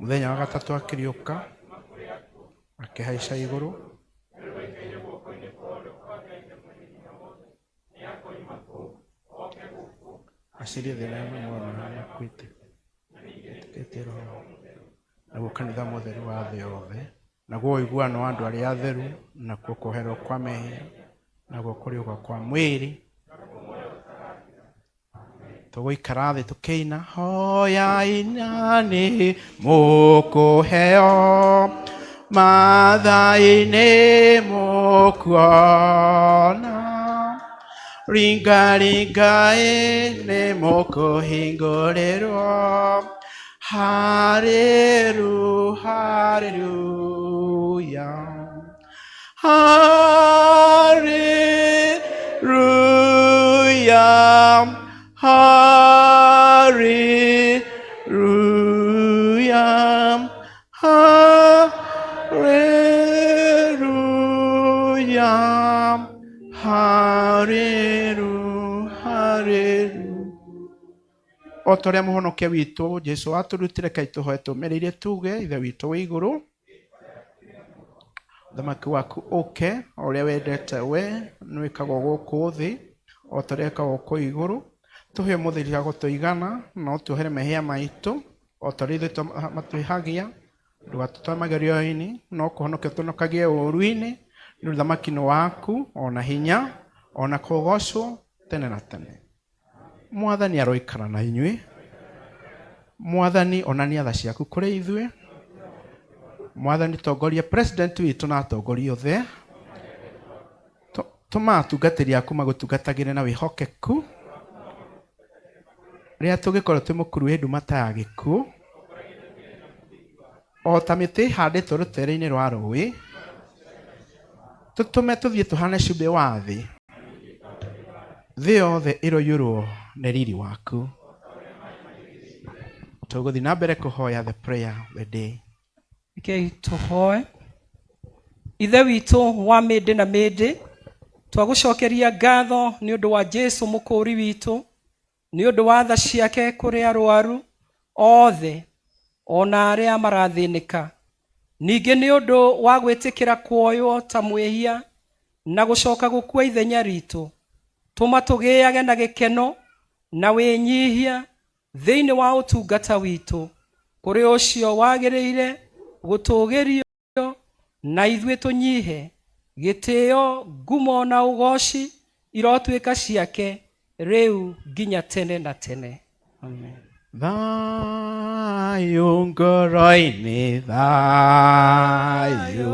Mũthenya wa gatatũ akĩriũka, akĩhaica igũrũ. Acirie thĩ na muoyo na arĩa makuĩte. Etĩkĩtie Roho, naguo kanitha mũtheru wa thĩ yothe, naguo ũiguano wa andũ arĩa atheru, nakuo kuoherwo kwa mehia, naguo kũriũka kwa mwĩrĩ. Tũgũikara thĩ tũkĩina hoyai na nĩ mũkũheo, mathai nĩ mũkuona, ringaringai nĩ mũkũhingũrĩrwo. Haleluya, haleluya. Hallelujah, hallelujah, hallelujah, hallelujah, hallelujah. O ta ũrĩa mũhonokia witũ Jesu atũrutire, kai tũhoe tũmĩrĩirie tuge, Ithe witũ wĩ igũrũ, ũthamaki waku ũke, o ũrĩa wendete we nĩwĩkagwo gũkũ thĩ o ta ũrĩa wĩkagwo kũu igũrũ. Tũhe ũmũthĩ irio cia gũtũigana, na ũtuohere mehia maitũ o ta ũrĩa ithuĩ matwĩhagia, ndũgatũtware magerio-inĩ, no kũhonokia ũtũhonokagie ũũru-inĩ, nĩ ũndũ ũthamaki nĩ waku, o na hinya, o na kũgocwo tene na tene. Mwathani aroikara na inyuĩ. Mwathani onania tha ciaku kũrĩ ithuĩ. Mwathani tongoria president witũ na atongoria othe. Tũma atungatĩri aku magũtungatagĩre na wĩhokeku. Rĩrĩa tũngĩkorwo twĩ mũkuru wĩ nduma ta ya gĩkuũ, o ta mĩtĩ ĩhandĩtwo rũtere-inĩ rwa rũĩ, tũtũme tũthiĩ tũhane cumbĩ wa thĩ, thĩ yothe ĩroiyũrwo nĩ riri waku. Tũgũthiĩ na mbere kũhoya the prayer of the day. Rekei tũhoe. Ithe witũ wa mĩndĩ na mĩndĩ, twagũcokeria ngatho nĩ ũndũ wa Jesu mũkũũri witũ, nĩ ũndũ wa tha ciake kũrĩ arwaru othe o na arĩa marathĩnĩka. Ningĩ nĩ ũndũ wa gwĩtĩkĩra kuoywo ta mwĩhia na gũcoka gũkua ithenya ritũ, tũma tũgĩage na gĩkeno na wĩnyihia thĩinĩ wa ũtungata witũ kũrĩ ũcio wagĩrĩire gũtũũgĩrio na ithuĩ tũnyihe. Gĩtĩo, ngumo na ũgooci irotuĩka ciake rĩu nginya tene na tene. Amen. Thayũ ngoro-inĩ, thayũ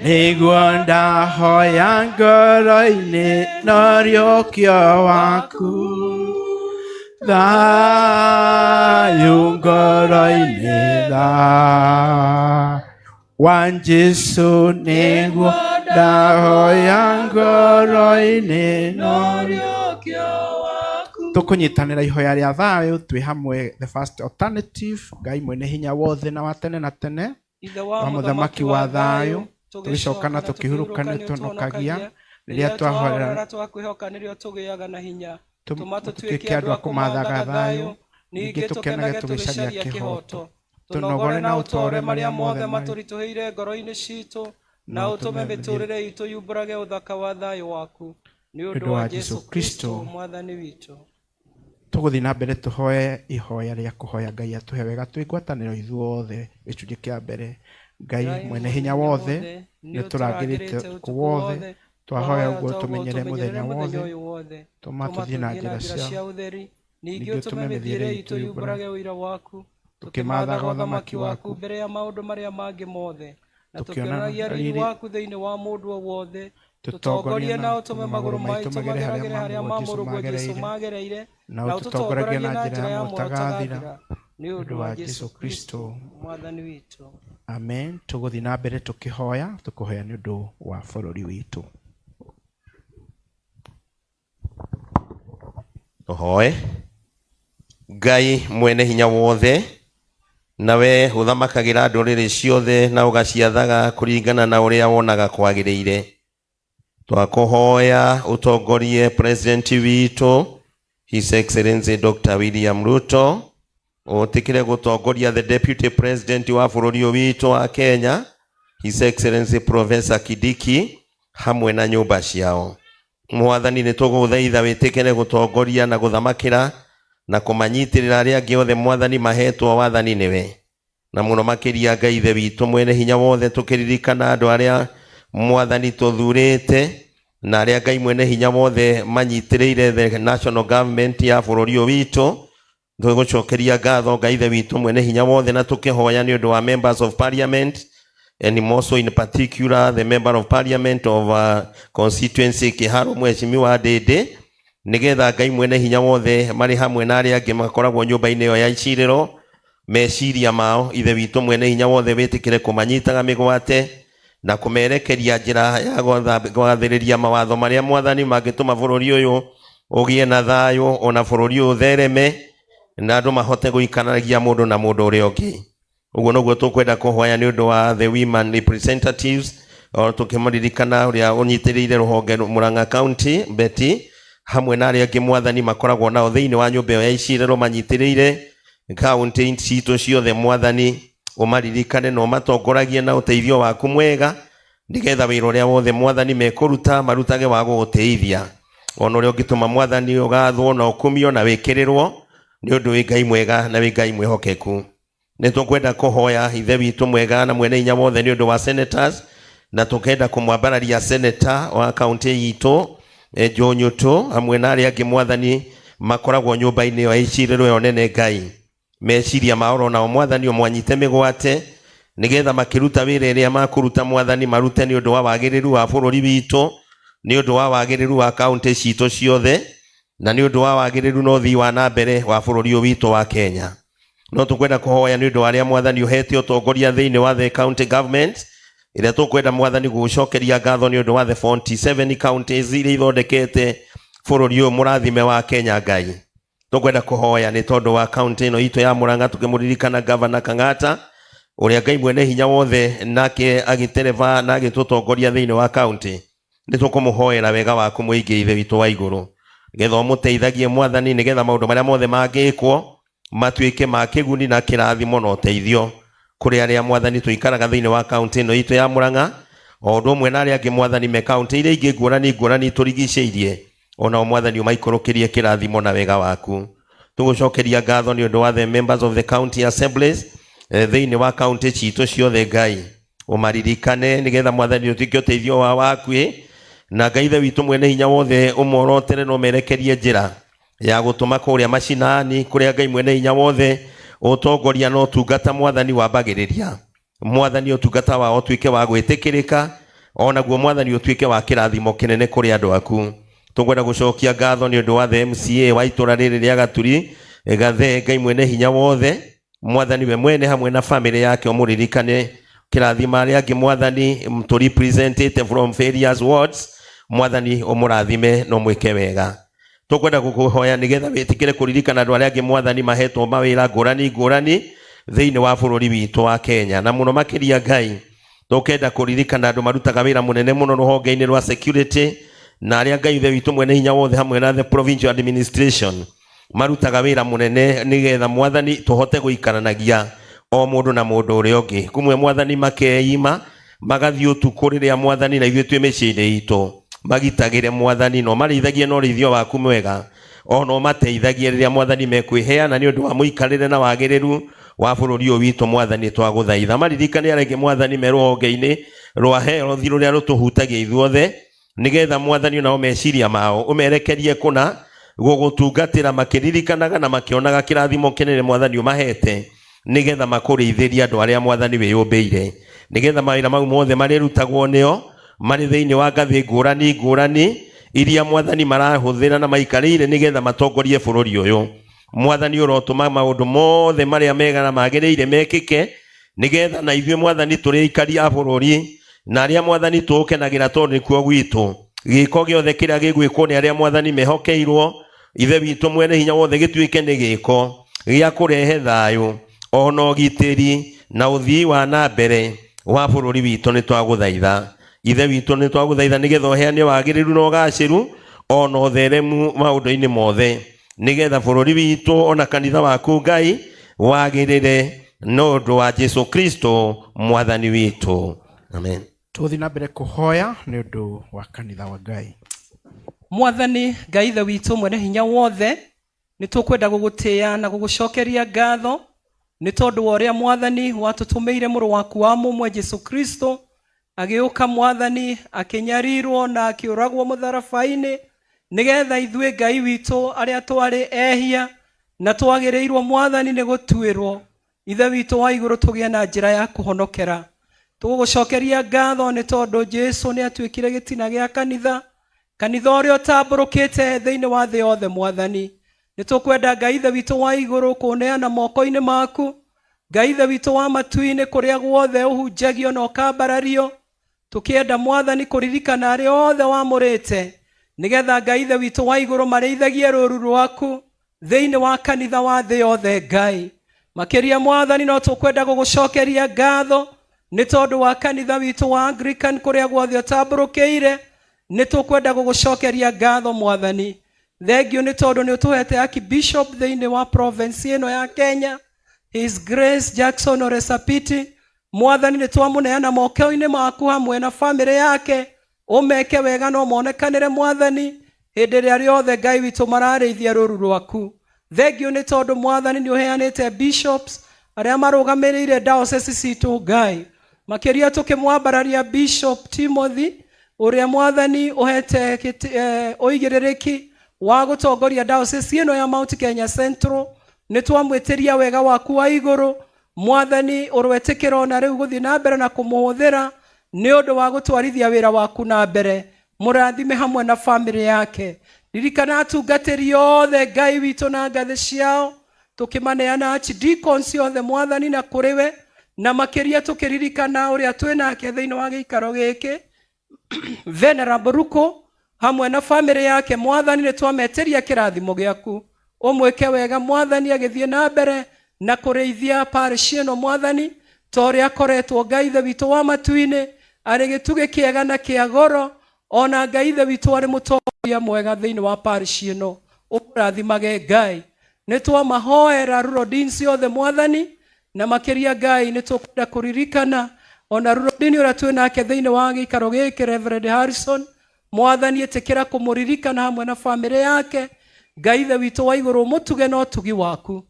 nĩguo ndahoya ngoro-inĩ noriũkio waku, thayũ ngoro-inĩ, thayũ wa Jesu nĩguo ndahoya ngoro-inĩ noriũkio waku. Tũkũnyitanĩra ihoya rĩa thayũ twĩ hamwe, the first alternative. Ngai mwene hinya wothe na wa tene na tene, Ithe wa wa mũthamaki wa thayũ, tũgĩcoka na tũkĩhurũka nĩ tũnokagia rĩrĩa twahorera na twakwĩhoka nĩrĩo tũgĩaga na hinya. Tũma tũtuĩke andũ a kũmathaga thayũ, ningĩ tũkenage tũgĩcaria kĩhooto. Tũnogore na ũtore marĩa mothe matũritũhĩire ngoro-inĩ citũ, na ũtũme mĩtũũrĩre itũ yumbũrage ũthaka wa thayũ waku, nĩ ũndũ wa Jesu Kristo Mwathani witũ. Tũgũthiĩ na mbere tũhoe ihoya rĩa kũhoya Ngai atũhe wega twĩ ngwatanĩro ithuothe. Gĩcunjĩ kĩa mbere, Ngai mwene hinya wothe, nĩ ũtũrangĩrĩte ũtukũ wothe, twahoya ũguo tũmenyere mũthenya wothe, tũma tũthiĩ na njĩra cia ũtheri, ningĩ ũtũme mĩthiĩre itũ yumbũrage ũira waku, tũkĩmathaga ũthamaki waku mbere ya maũndũ marĩa mangĩ mothe, na tũkĩonanagia riri waku thĩinĩ wa mũndũ o wothe. Tũtongorie na ũtũme magũrũ maitũ mageragĩre harĩa ma mũrũguo Jesu magereire, na ũtũtongoragie na njĩra ya mũtagathira, nĩ ũndũ wa Jesu Kristo Mwathani witũ. Amen. Tũgũthiĩ na mbere tũkĩhoya, tũkũhoya nĩ ũndũ wa bũrũri witũ. Tũhoe. Ngai mwene hinya wothe, nawe ũthamakagĩra ndũrĩrĩ ciothe na ũgaciathaga kũringana na ũrĩa wonaga kwagĩrĩire, twakũhoya ũtongorie president witũ His Excellency Dr. William Ruto. Ũtĩkĩre gũtongoria the deputy president wa bũrũri ũyũ witũ wa Kenya, His Excellency Professor Kindiki, hamwe na nyũmba ciao. Mwathani nĩ tũgũthaitha wĩtĩkĩre gũtongoria na gũthamakĩra na kũmanyitĩrĩra arĩa angĩ othe mwathani mahetwo wathani nĩwe, na mũno makĩria Ngai Ithe witũ mwene hinya wothe, tũkĩririkana andũ arĩa mwathani tũthurĩte na arĩa Ngai mwene hinya wothe manyitĩrĩire the national government ya bũrũri ũyũ witũ. Tũgũcokeria ngatho Ngai Ithe witũ mwene hinya wothe, na tũkĩhoya nĩ ũndũ wa members of parliament, and more so in particular the member of parliament of constituency Kiharu, Mheshimiwa Ndindi, nigetha Ngai mwene hinya wothe marĩ hamwe na arĩa angĩ makoragwo nyũmba-inĩ ĩyo ya icirĩro, meciria mao Ithe witũ mwene hinya wothe wĩtĩkĩre kũmanyitaga mĩgwate na kũmerekeria njĩra ya gwathĩrĩria mawatho marĩa mwathani mangĩtũma bũrũri ũyũ ũgĩe na thayũ, ona bũrũri ũyũ ũthereme na andũ mahote gũikaranagia mũndũ na mũndũ ũrĩa ũngĩ. Ũguo noguo tũkwenda kũhoya nĩ ũndũ wa the women representatives, o tũkĩmaririkana ũrĩa ũnyitĩrĩire rũhonge Murang'a County Betty, hamwe na arĩa angĩ mwathani makoragwo nao thĩinĩ wa nyũmba ĩyo ya icirĩro manyitĩrĩire kaunti citũ ciothe. Mwathani ũmaririkane na ũmatongoragie na ũteithio waku mwega, nĩgetha wĩra ũrĩa wothe mwathani mekũruta marutage wa gũgũtĩithia, ona ũrĩa ũngĩtũma mwathani ũgathwo na ũkumio na wĩkĩrĩrwo, nĩ ũndũ wĩ Ngai mwega na wĩ Ngai mwĩhokeku. Nĩ tũkwenda kũhoya Ithe witũ mwega na mwene hinya wothe nĩ ũndũ wa senators, na tũkenda kũmwambararia senator wa kaunti itũ Joe Nyutu, hamwe na arĩa angĩ mwathani makoragwo nyũmba-inĩ ĩyo ya icirĩro ĩyo nene. Ngai, meciria mao nao mwathani ũmwanyite mĩgwate, nĩgetha makĩruta wĩra ĩrĩa makũruta mwathani marute nĩ ũndũ wa wagĩrĩru wa bũrũri witũ, nĩ ũndũ wa wagĩrĩru wa kaunti citũ ciothe, na nĩ ũndũ wa wagĩrĩru na ũthii wa na mbere wa bũrũri ũyũ witũ wa Kenya. No tũkwenda kũhoya nĩ ũndũ wa arĩa mwathani ũhete ũtongoria thĩinĩ wa the county government, ĩrĩa tũkwenda mwathani gũgũcokeria ngatho nĩ ũndũ wa the 47 counties iria ithondekete bũrũri ũyũ mũrathime wa Kenya. Ngai, tũkwenda kũhoya nĩ tondũ wa kaunti ĩno itũ ya Murang'a, tũkĩmũririkana Governor Kang'ata, ũrĩa Ngai mwene hinya wothe nake agĩtereba na agĩtũtongoria thĩinĩ wa kaunti. Nĩ tũkũmũhoera wega waku mũingĩ, Ithe witũ wa igũrũ, nĩgetha ũmũteithagie mwathani, nĩgetha maũndũ marĩa mothe mangĩkwo matuĩke ma kĩguni na kĩrathimo na ũteithio kũrĩ arĩa mwathani tũikaraga thĩinĩ wa kaunti ĩno itũ ya Murang'a, o ũndũ ũmwe na arĩa angĩ mwathani me kaunti iria ingĩ ngũrani ngũrani tũrigicĩirie, onao mwathani ũmaikũrũkĩrie kĩrathimo na wega waku. Tũgũcokeria ngatho nĩ ũndũ wa the members of the county assemblies thĩinĩ wa kaunti citũ ciothe. Ngai, ũmaririkane nĩgetha mwathani ũtuĩke ũteithio wa wakuĩ, na Ngai Ithe witũ mwene hinya wothe ũmworotere na ũmerekerie njĩra ya gũtũma kũrĩa macinani, kũrĩa Ngai mwene hinya wothe ũtongoria na ũtungata mwathani wambagĩrĩria. Mwathani, ũtungata wao ũtuĩke wa gwĩtĩkĩrĩka, onaguo mwathani ũtuĩke wa kĩrathimo kĩnene kũrĩ andũ aku. Tũkwenda gũcokia ngatho nĩ ũndũ wa the MCA wa itũra rĩrĩ rĩa Gaturi Gathe. Ngai mwene hinya wothe, mwathani we mwene hamwe na family yake ũmũririkane, kĩrathima arĩa angĩ mwathani tũ representĩte from various wards. Mwathani ũmũrathime na ũmwĩke wega. Tũkwenda gũkũhoya nĩgetha wĩtĩkĩre kũririkana andũ arĩa angĩ mwathani mahetwo mawĩra ngũrani ngũrani thĩinĩ wa bũrũri witũ wa Kenya, na mũno makĩria Ngai tũkenda kũririkana andũ marutaga wĩra mũnene mũno rũhonge-inĩ rwa security, na arĩa Ngai Ithe witũ mwene hinya wothe hamwe na the provincial administration marutaga wĩra mũnene, nĩgetha mwathani tũhote gũikaranagia o mũndũ na mũndũ ũrĩa ũngĩ. Kumwe mwathani makeima magathiĩ ũtukũ rĩrĩa mwathani na ithuĩ twĩ mĩciĩ-inĩ itũ, magitagĩre mwathani na ũmarĩithagie na ũrĩithio waku mwega, ona ũmateithagie rĩrĩa mwathani mekwĩheana nĩ ũndũ wa mũikarĩre na wagĩrĩru wa bũrũri ũyũ witũ. Mwathani twagũthaitha maririkane arĩa angĩ mwathani me rũhonge-inĩ rwa health rũrĩa rũtũhutagia ithuothe, nĩgetha mwathani onao meciria mao ũmerekerie kũna gũgũtungatĩra, makĩririkanaga na makĩonaga kĩrathimo kĩnene mwathani ũmahete, nĩgetha makũrĩithĩrie andũ arĩa mwathani wĩyũmbĩire, nĩgetha mawĩra mau mothe marĩrutagwo nĩo marĩ thĩinĩ wa ngathĩ ngũrani ngũrani iria mwathani marahũthĩra na maikarĩire, nĩgetha matongorie bũrũri ũyũ. Mwathani ũrotũma maũndũ mothe marĩa mega na magĩrĩire mekĩke, nĩgetha na ithuĩ mwathani tũrĩ aikari a bũrũri na arĩa mwathani tũũkenagĩra tondũ nĩkuo gwitũ, gĩko gĩothe kĩrĩa gĩgwĩkwo nĩ arĩa mwathani mehokeirwo, Ithe witũ mwene hinya wothe, gĩtuĩke nĩ gĩko gĩa kũrehe thayũ ona ũgitĩri na ũthii wa na mbere wa bũrũri witũ. Nĩ twagũthaitha, Ithe witũ, nĩ twagũthaitha nĩgetha ũheane wagĩrĩru na ũgacĩru ona ũtheremu maũndũ-inĩ mothe, nĩgetha bũrũri witũ ona kanitha waku Ngai. Wagĩrĩre nĩ ũndũ wa Jesu Kristo mwathani witũ. Amen. Tũgũthiĩ na mbere kũhoya nĩ ũndũ wa kanitha wa Ngai. Mwathani Ngai Ithe witũ mwene hinya wothe, nĩ tũkwenda gũgũtĩĩa na gũgũcokeria ngatho nĩ tondũ wa ũrĩa Mwathani watũtũmĩire mũrũ waku wa mũmwe Jesu Kristo, agĩũka Mwathani akĩnyarirwo na akĩũragwo mũtharaba-inĩ, nĩgetha ithuĩ Ngai witũ arĩa twarĩ ehia na twagĩrĩirwo Mwathani nĩ gũtuĩrwo, Ithe witũ wa igũrũ tũgĩe na njĩra ya kũhonokera. Tũgũgũcokeria ngatho nĩ tondũ Jesu nĩ atuĩkire gĩtina gĩa kanitha, kanitha ũrĩa ũtambũrũkĩte thĩinĩ wa thĩ yothe Mwathani. Nĩ tũkwenda Ngai Ithe witũ wa igũrũ kũneana moko-inĩ maku, Ngai Ithe witũ wa matu-inĩ, kũrĩa guothe ũhunjagio na ũkambarario, tũkĩenda Mwathani kũririkana arĩa othe wamũrĩte, nĩgetha Ngai Ithe witũ wa igũrũ marĩithagie rũũru rwaku thĩinĩ wa kanitha wa thĩ yothe Ngai. Makĩria Mwathani no tũkwenda gũgũcokeria ngatho nĩ tondũ wa kanitha witũ wa Anglican kũrĩa guothe ũtambũrũkĩire, nĩ tũkwenda gũgũcokeria ngatho Mwathani. Thengiũ nĩ tondũ nĩ ũtũhete Archbishop thĩinĩ wa province ĩno ya Kenya, His Grace Jackson Ole Sapiti. Mwathani nĩ twamũneana moko-inĩ maku hamwe na famĩlĩ yake, ũmeke wega no monekanĩre Mwathani hĩndĩ ĩrĩa rĩothe Ngai witũ mararĩithia rũũru rwaku. Thengiũ nĩ tondũ Mwathani nĩ ũheanĩte bishops arĩa marũgamĩrĩire diocese citũ Ngai. Makĩria tũkĩmwambararia Bishop Timothy ũrĩa Mwathani ũhete ũigĩrĩrĩki wa gũtongoria diocese ĩno ya Mount Kenya Central. Nĩ twamwĩtĩria wega waku wa igũrũ Mwathani, ũrwetĩkĩra ona rĩu gũthiĩ na mbere na kũmũhũthĩra nĩ ũndũ wa gũtwarithia wĩra waku na mbere. Mũrathime hamwe na famĩlĩ yake. Ririkana atungatĩri othe Ngai witũ na ngathĩ ciao, tũkĩmaneana archdeacons othe Mwathani na kũrĩ we, na makĩria tũkĩririkana ũrĩa twĩ nake thĩinĩ wa gĩikaro gĩkĩ Venerable Ruko hamwe na famĩlĩ yake. Mwathani nĩ twametĩria kĩrathimo gĩaku, ũmwĩke wega Mwathani agĩthiĩ na mbere na kũrĩithia parish ĩno Mwathani, ta ũrĩa akoretwo Ngai Ithe witũ wa matu-inĩ arĩ gĩtugĩ kĩega na kĩa goro, ona Ngai Ithe witũ arĩ mũtongoria mwega thĩinĩ wa parish ĩno. Ũmũrathimage Ngai. Nĩ twamahoera rural deans othe Mwathani, na makĩria Ngai nĩ tũkwenda kũririkana ona rural dean ũrĩa twĩ nake thĩinĩ wa gĩikaro gĩkĩ Reverend Harrison. Mwathani ĩtĩkĩra kũmũririkana hamwe na famĩlĩ yake. Ngai Ithe witũ wa igũrũ ũmũtuge na ũtugi waku.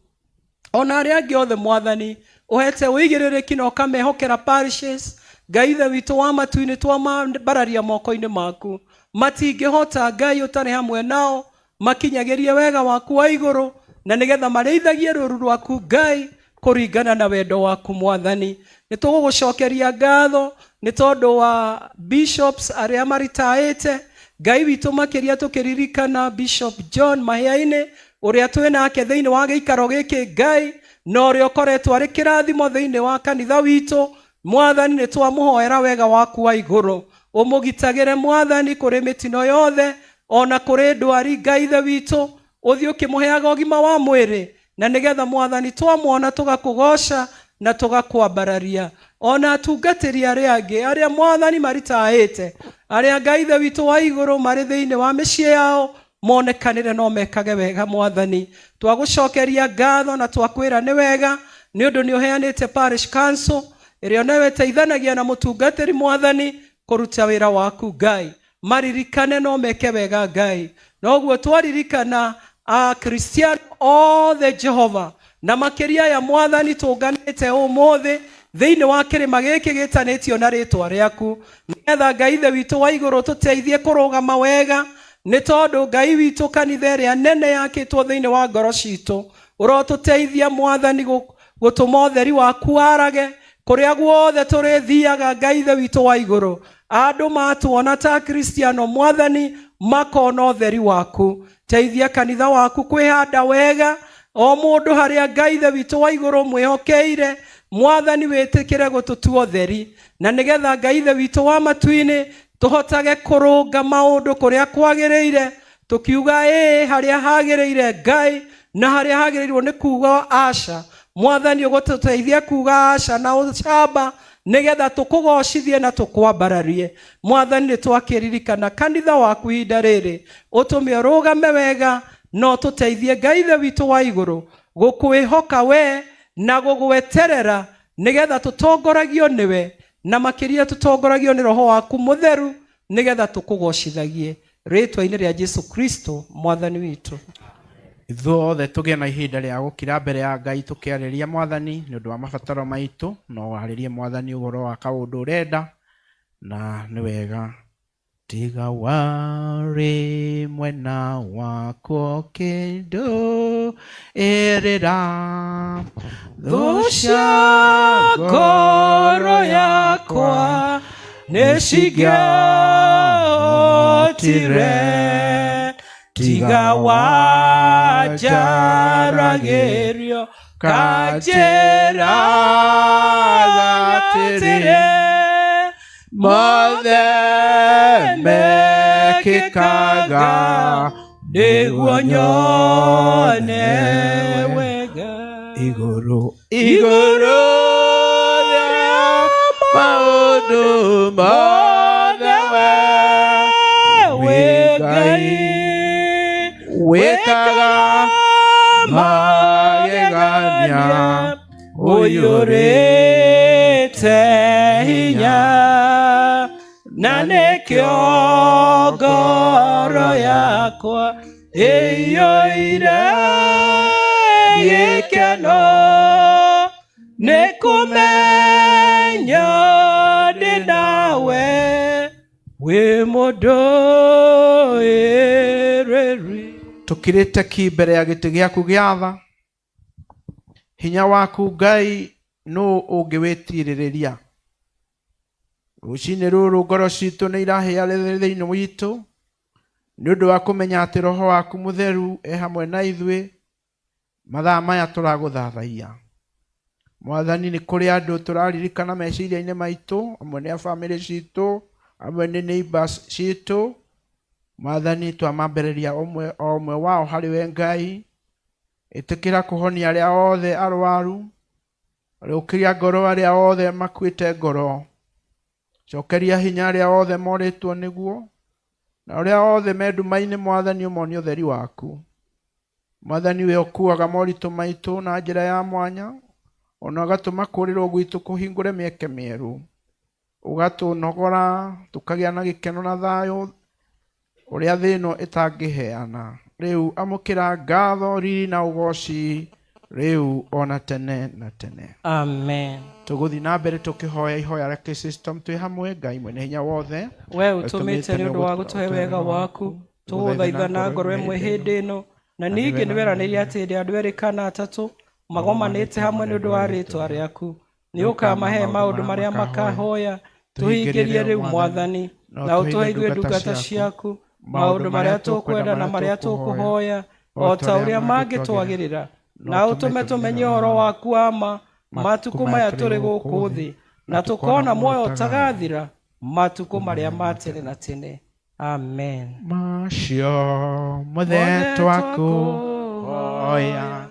Ona arĩa angĩ othe Mwathani ũhete ũigĩrĩrĩki na ũkamehokera parishes, Ngai Ithe witũ wa matu-inĩ twamambararia moko-inĩ maku. Matingĩhota Ngai ũtarĩ hamwe nao, makinyagĩrie wega waku wa igũrũ, na nĩgetha marĩithagie rũũru rwaku Ngai kũringana na wendo waku Mwathani. Nĩ tũgũgũcokeria ngatho nĩ tondũ wa bishops arĩa maritaĩte Ngai witũ, makĩria tũkĩririkana Bishop John Mahiainĩ ũrĩa twĩ nake thĩinĩ wa gĩikaro gĩkĩ Ngai, na ũrĩa ũkoretwo arĩ kĩrathimo thĩinĩ wa kanitha witũ. Mwathani nĩ twamũhoera wega waku wa igũrũ, ũmũgitagĩre Mwathani kũrĩ mĩtino yothe ona kũrĩ ndwari Ngai Ithe witũ, ũthiĩ ũkĩmũheaga ũgima wa mwĩrĩ, na nĩgetha Mwathani twamwona tũgakũgoca na tũgakwambararia. Ona atungatĩri arĩa angĩ arĩa Mwathani maritaĩte, arĩa Ngai Ithe witũ wa igũrũ marĩ thĩinĩ wa mĩciĩ yao, monekanĩre no mekage wega Mwathani. Twagũcokeria ngatho na twakwĩra nĩ wega nĩ ũndũ nĩ ũheanĩte parish council ĩrĩa onayo ĩteithanagia na mũtungatĩri Mwathani kũruta wĩra waku Ngai. Maririkane no meke wega Ngai. Noguo twaririkana Akristiano othe Jehova, na makĩria ya Mwathani tũnganĩte ũmũthĩ thĩinĩ wa kĩrĩma gĩkĩ gĩtanĩtio na rĩtwa rĩaku, nĩgetha Ngai Ithe witũ wa igũrũ tũteithie kũrũgama wega, nĩ tondũ Ngai witũ kanitha ĩrĩa nene yakĩtwo thĩinĩ wa ngoro citũ. Ũrotũteithia Mwathani gũtũma ũtheri waku warage kũrĩa guothe tũrĩthiaga Ngai Ithe witũ wa igũrũ. Andũ matuona ta Akristiano Mwathani makona ũtheri waku. Teithia kanitha waku kwĩhanda wega, o mũndũ harĩa Ngai Ithe witũ wa igũrũ mwĩhokeire Mwathani wĩtĩkĩre gũtũtua ũtheri, na nĩgetha Ngai Ithe witũ wa matu-inĩ tũhotage kũrũnga maũndũ kũrĩa kwagĩrĩire, tũkiuga ĩĩ harĩa hagĩrĩire Ngai, na harĩa hagĩrĩirwo nĩ kuga aca. Mwathani ũgũtũteithia kuga aca na ũcamba, nĩgetha tũkũgocithie na tũkwambararie. Mwathani nĩ twakĩririkana kanitha waku ihinda rĩrĩ, ũtũme ũrũgame wega na ũtũteithie Ngai Ithe witũ wa igũrũ gũkwĩhoka we Na gũgweterera nĩgetha tũtongoragio nĩwe, na makĩria tũtongoragio nĩ Roho waku Mũtheru, nĩgetha tũkũgocithagie rĩtwa-inĩ rĩa Jesu Kristo Mwathani witũ. Ithuothe tũgĩe na ihinda rĩa gũkira mbere ya Ngai, tũkĩarĩria Mwathani nĩ ũndũ wa mabataro maitũ. No warĩrie Mwathani ũhoro wa kaũndũ ũrenda, na nĩ wega. Tiga warĩ mwena wakwo kĩndũ ĩrĩra thũ cia ngoro yakwa nĩ cingĩahotire, tiga wanjaragĩrio kanjĩra atĩrĩ, mothe mekĩkaga nĩguo nyone wega. Igũrũ igũrũ rĩa maũndũ mothe, we wĩ Ngai wĩkaga magegania ũiyũrĩte hinya, na nĩkĩo ngoro yakwa ĩiyũire gĩkeno, nĩ kũmenya ndĩ nawe wĩ mũndũĩrĩri. Tũkirĩte ki mbere ya gĩtĩ gĩaku gĩa tha. Hinya waku Ngai nũ ũngĩwĩtirĩrĩria? Rũcinĩ rũrũ ngoro citũ nĩ irahĩa thĩinĩ witũ nĩ ũndũ wa kũmenya atĩ Roho waku Mũtheru e hamwe na ithuĩ mathaa maya tũragũthathaiya. Mwathani, nĩ kũrĩ andũ tũraririkana meciria-inĩ maitũ, amwe nĩ a bamĩrĩ citũ, amwe nĩ neighbors citũ. Mwathani, twamambĩrĩria ũmwe o ũmwe wao harĩ we. Ngai, ĩtĩkĩra kũhonia arĩa othe arwaru, rĩũkĩria ngoro arĩa othe makuĩte ngoro, cokeria hinya arĩa othe morĩtwo nĩguo, na arĩa othe me nduma-inĩ, Mwathani, ũmonie ũtheri waku. Mwathani, we ũkuaga moritũ maitũ na njĩra ya mwanya, ona ũgatũma kũrĩrwo gwitũ kũhingũre mĩeke mĩerũ, ũgatũnogora tũkagĩa na gĩkeno na thayũ ũrĩa thĩ ĩno ĩtangĩheana. Rĩu amũkĩra ngatho, riri na ũgoci, rĩu ona tene na tene. Amen. Tũgũthiĩ na mbere tũkĩhoya ihoya rĩa system twĩ hamwe. Ngai mwene hinya wothe, we ũtũmĩte nĩ ũndũ wa gũtũhe wega waku, tũgũthaitha na ngoro ĩmwe hĩndĩ ĩno, na ningĩ nĩ weranĩire atĩ hĩndĩ andũ erĩ kana atatũ magomanĩte hamwe nĩ ũndũ wa rĩtwa rĩaku, nĩ ũkamahe maũndũ marĩa makahoya. Tũhingĩrie rĩu, Mwathani, na ũtũhe ithuĩ ndungata ciaku maũndũ marĩa tũkwenda na marĩa tũkũhoya o ta ũrĩa mangĩtwagĩrĩra, na ũtũme tũmenye ũhoro waku wa ma matukũ maya tũrĩ gũkũ thĩ, na tũkona muoyo ũtagathira matukũ marĩa ma tene na tene. Amen. Macio mothe twakũhoya,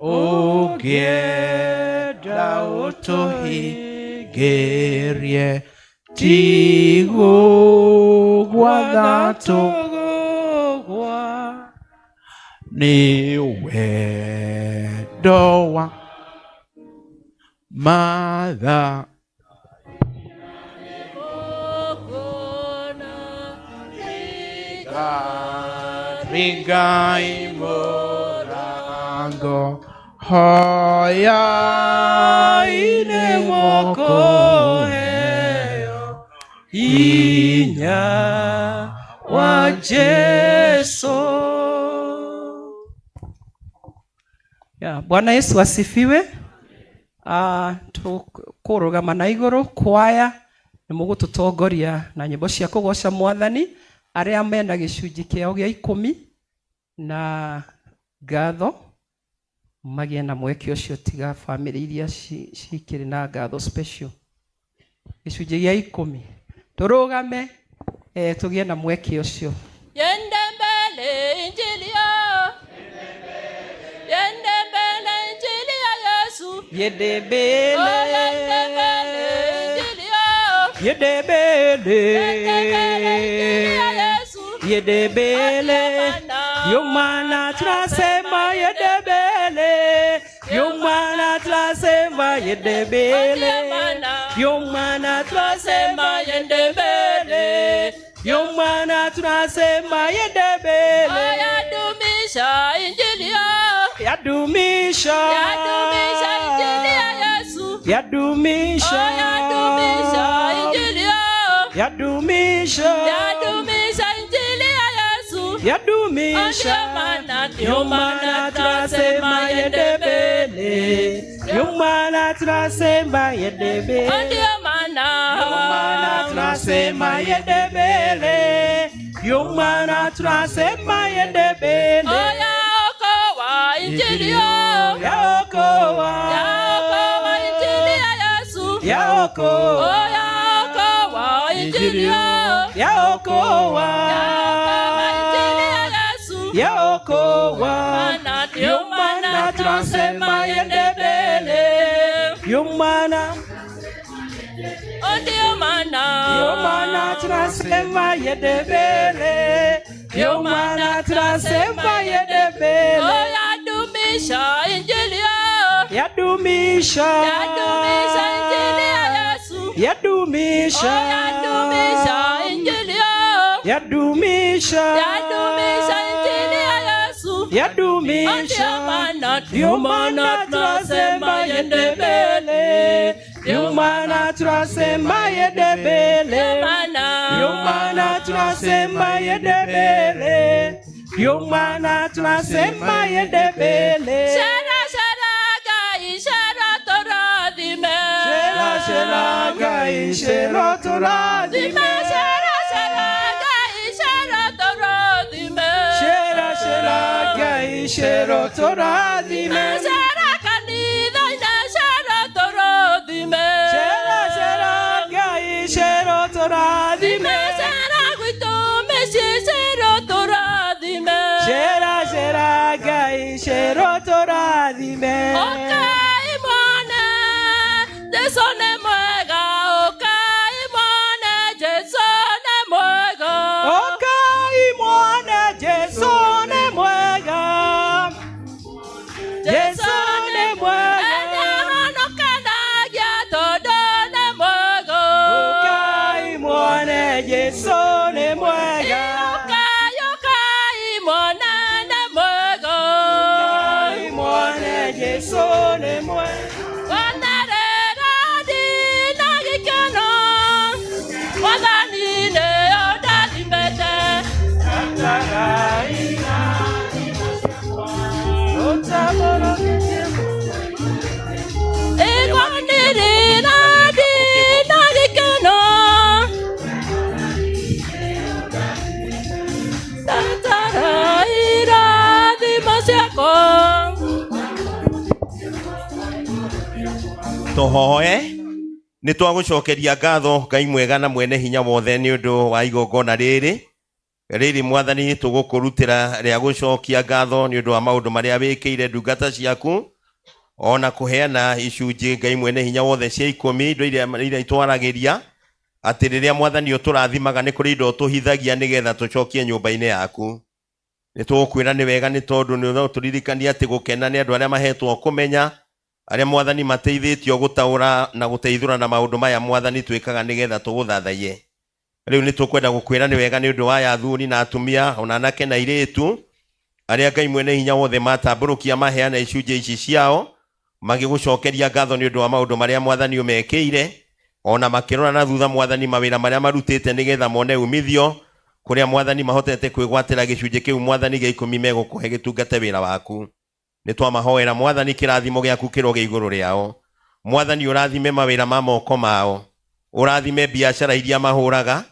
ũngĩenda ũtũhingĩrie, tigũgwatha tũgũgwa nĩ wendo wa matha. Ringai mũrango, hoyai nĩmũkũheo hinya wa Jesu. Ya, Bwana Yesu asifiwe. Tukũrũgama na igũrũ, kwaya nĩ mũgũtũtongoria na nyĩmbo cia kũgoca Mwathani. Arĩa mena gĩcunjĩ kĩao gĩa 10 na ngatho magĩe na mweke ũcio, tiga bamĩrĩ iria cikĩrĩ na ngatho special. Gĩcunjĩ gĩa 10, tũrũgame, tũgĩe na mweke ũcio. Yende mbele injili ya, yende mbele injili ya Yesu. Yende mbele. Oh, yende mbele injili ya. Yende mbele. Yende mbele injili ya Yesu. Yende mbele. Ndio maana tunasema yende mbele, ndio maana tunasema. tunasema yende mbele, Ndio maana. ndio maana tunasema yende mbele, ndio maana tunasema yende mbele. Yadumisha injili Yadumisha, yadumisha injili ya Yesu. Yadumisha, Yadumisha injili yadumisha, yadumisha injili ya Yesu. Yadumisha. Ndio maana, Ndio maana tunasema yende mbele, ndio maana tunasema yende mbele, Ndio maana, ndio maana tunasema yende mbele, ndio maana tunasema yende mbele. Yaokoa injili, Yaokoa, yaokoa injili ya Yesu. Yaokoa, Yaokoa injili, yaokoa, yaokoa injili ya Yesu. Yaokoa. Maana, Ndio ndio maana maana tunasema yende mbele, ndio maana Ndio maana, ndio maana tunasema yende mbele, ndio maana tunasema yende mbele. Yadumisha injili, Yadumisha, yadumisha injili ya Yesu. Yadumisha, Yadumisha injili, yadumisha, yadumisha injili ya Yesu. Yadumisha. Ndio maana, Ndio maana tunasema yende mbele, ndio maana tunasema yende mbele, ndio maana tunasema yende mbele, ndio maana tunasema yende mbele. Shera shera Ngai shera tũrathime. Shera shera Ngai shera tũrathime. Thime shera shera Ngai shera tũrathime. Shera shera Ngai shera tũrathime. Shera kanitha-inĩ shera tũrathime. Shera shera Ngai shera tũrathime. Thime shera gwitũ mĩciĩ shera tũrathime. Shera shera Ngai shera tũrathime. Ũkai muone Jesũ nĩ mwega, ũkai muone Jesũ nĩ mwega. Ũkai muone Jesũ nĩ mwega, Jesũ nĩ mwega. Nĩahonokanagia tondũ nĩ mwega. Ũkai muone Jesũ nĩ mwega. Ũkai, ũkai muone nĩ mwega. Ũkai muone Jesũ nĩ mwega. Wanĩrĩra ndĩ na gĩkeno, Mwathani nĩũndathimĩte. Ataraina ũtambũrũkĩtie. Ĩgwanĩrĩra ndĩ na gĩkeno. Tatara irathimo ciakwa. Tũhoe. Nĩ twagũcokeria ngatho Ngai mwega na mwene hinya wothe nĩ ũndũ wa igongona rĩrĩ rĩrĩ Mwathani tũgũkũrutĩra rĩa gũcokia ngatho nĩ ũndũ wa maũndũ marĩa wĩkĩire ndungata ciaku ona kũheana icunjĩ Ngai mwene hinya wothe cia ikũmi, indo iria itwaragĩria atĩ rĩrĩa Mwathani ũtũrathimaga nĩ kũrĩ indo ũtũhithagia nĩgetha tũcokie nyũmba-inĩ yaku. Nĩ tũgũkwĩra nĩ wega nĩ tondũ nĩ ũtũririkania atĩ gũkena nĩ andũ arĩa mahetwo kũmenya arĩa Mwathani mateithĩtio gũtaũra na gũteithũra na maũndũ maya Mwathani twĩkaga nĩgetha tũgũthathaiye. Rĩu nĩ tũkwenda gũkwĩra nĩ wega nĩ ũndũ wa aya athuri na atumia ona anake na airĩtu arĩa Ngai mwene hinya wothe matambũrũkia maheana icunjĩ ici ciao magĩgũcokeria ngatho nĩ ũndũ wa maũndũ marĩa Mwathani ũmekĩire ona makĩrora na thutha Mwathani mawĩra marĩa marutĩte nĩgetha mone umithio kũrĩa Mwathani mahotete kwĩgwatĩra gĩcunjĩ kĩu Mwathani gĩa ikũmi megũkũhe gĩtungate wĩra waku. Nĩ twamahoera Mwathani kĩrathimo gĩaku kĩroge igũrũ rĩao. Mwathani ũrathime mawĩra ma moko mao, ũrathime biacara iria mahũraga,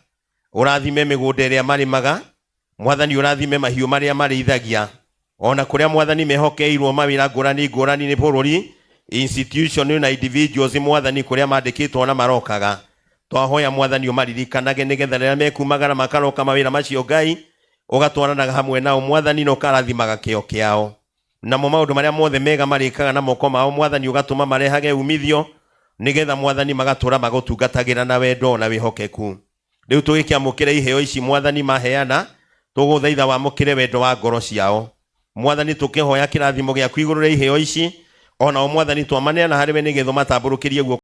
ũrathime mĩgũnda ĩrĩa marĩmaga, Mwathani ũrathime mahiũ marĩa marĩithagia ona kũrĩa Mwathani mehokeirwo mawĩra ngũrani ngũrani nĩ bũrũri institution na individuals Mwathani kũrĩa mandĩkĩtwo na marokaga. Twahoya Mwathani ũmaririkanage nĩgetha rĩrĩa mekumagara makaroka mawĩra macio Ngai ũgatwaranaga hamwe nao Mwathani na ũkarathimaga kĩo kĩao namo maũndũ marĩa mothe mega marĩkaga na moko mao Mwathani ũgatũma marehage umithio nĩgetha Mwathani magatũra magũtungatagĩra na wendo na wĩhokeku. Rĩu tũgĩkĩamũkĩra iheo ici Mwathani maheana tũgũthaitha wamũkĩre wendo wa ngoro ciao Mwathani tũkĩhoya kĩrathimo gĩaku igũrũ rĩa iheo ici. Onao Mwathani twamaneana harĩ we nĩgetha matambũrũkĩrie guoko.